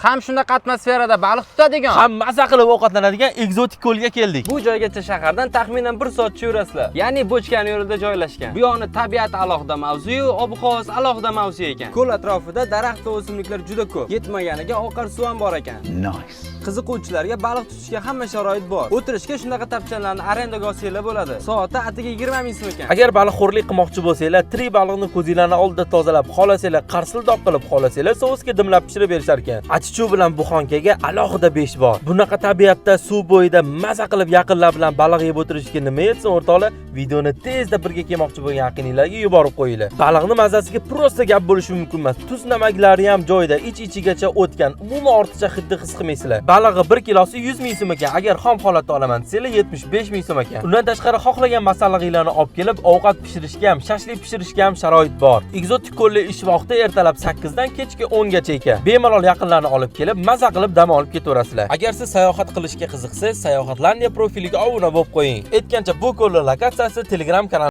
Ham shunaqa atmosferada baliq tutadigan, ham maza qilib ovqatlanadigan ekzotik ko'lga keldik. Bu joygacha shahardan taxminan 1 soatcha yurasizlar. Ya'ni Bochkani yo'lida joylashgan. Bu yoqni tabiati alohida mavzuyu, ob-havosi alohida mavzu ekan. Ko'l atrofida daraxt va o'simliklar juda ko'p. Yetmaganiga oqar suv ham bor ekan. Nice. Qiziquvchilarga baliq tutishga hamma sharoit bor. O'tirishga shunaqa tapchanlarni arendaga olsanglar bo'ladi. Soati atiga 20 ming so'm ekan. Agar baliqxo'rlik qilmoqchi bo'lsanglar, tirik baliqni ko'zinglarni oldida tozalab, xohlasanglar qarsildoq qilib, xohlasanglar sousga dimlab pishirib berishar ekan. Achichuv bilan buxonkaga alohida 5 bor. Bunaqa tabiatda suv bo'yida maza qilib yaqinlar bilan baliq yeb o'tirishga nima yetsin, o'rtoqlar? Videoni tezda birga kelmoqchi bo'lgan yaqininglarga yuborib qo'yinglar. Baliqni mazasiga просто gap bo'lishi mumkin emas. Tuz namaklari ham joyida, ich-ichigacha o'tgan. Umuman ortiqcha hidni his qilmaysizlar. Balig'i 1 kilosi 100 ming so'm ekan. Agar xom holatda olaman desanglar, 75 ming so'm ekan. Undan tashqari xohlagan masallig'inglarni olib kelib, ovqat pishirishga ham, shashlik pishirishga ham sharoit bor. Ekzotik ko'lli ish vaqti ertalab 8 dan kechki 10 gacha ekan. Bemalol yaqinlarni olib kelib, maza qilib dam olib ketaverasizlar. Agar siz sayohat qilishga qiziqsangiz, Sayohatlandiya profiliga obuna bo'lib qo'ying. Aytgancha, bu ko'lli lokatsiyasi Telegram kanal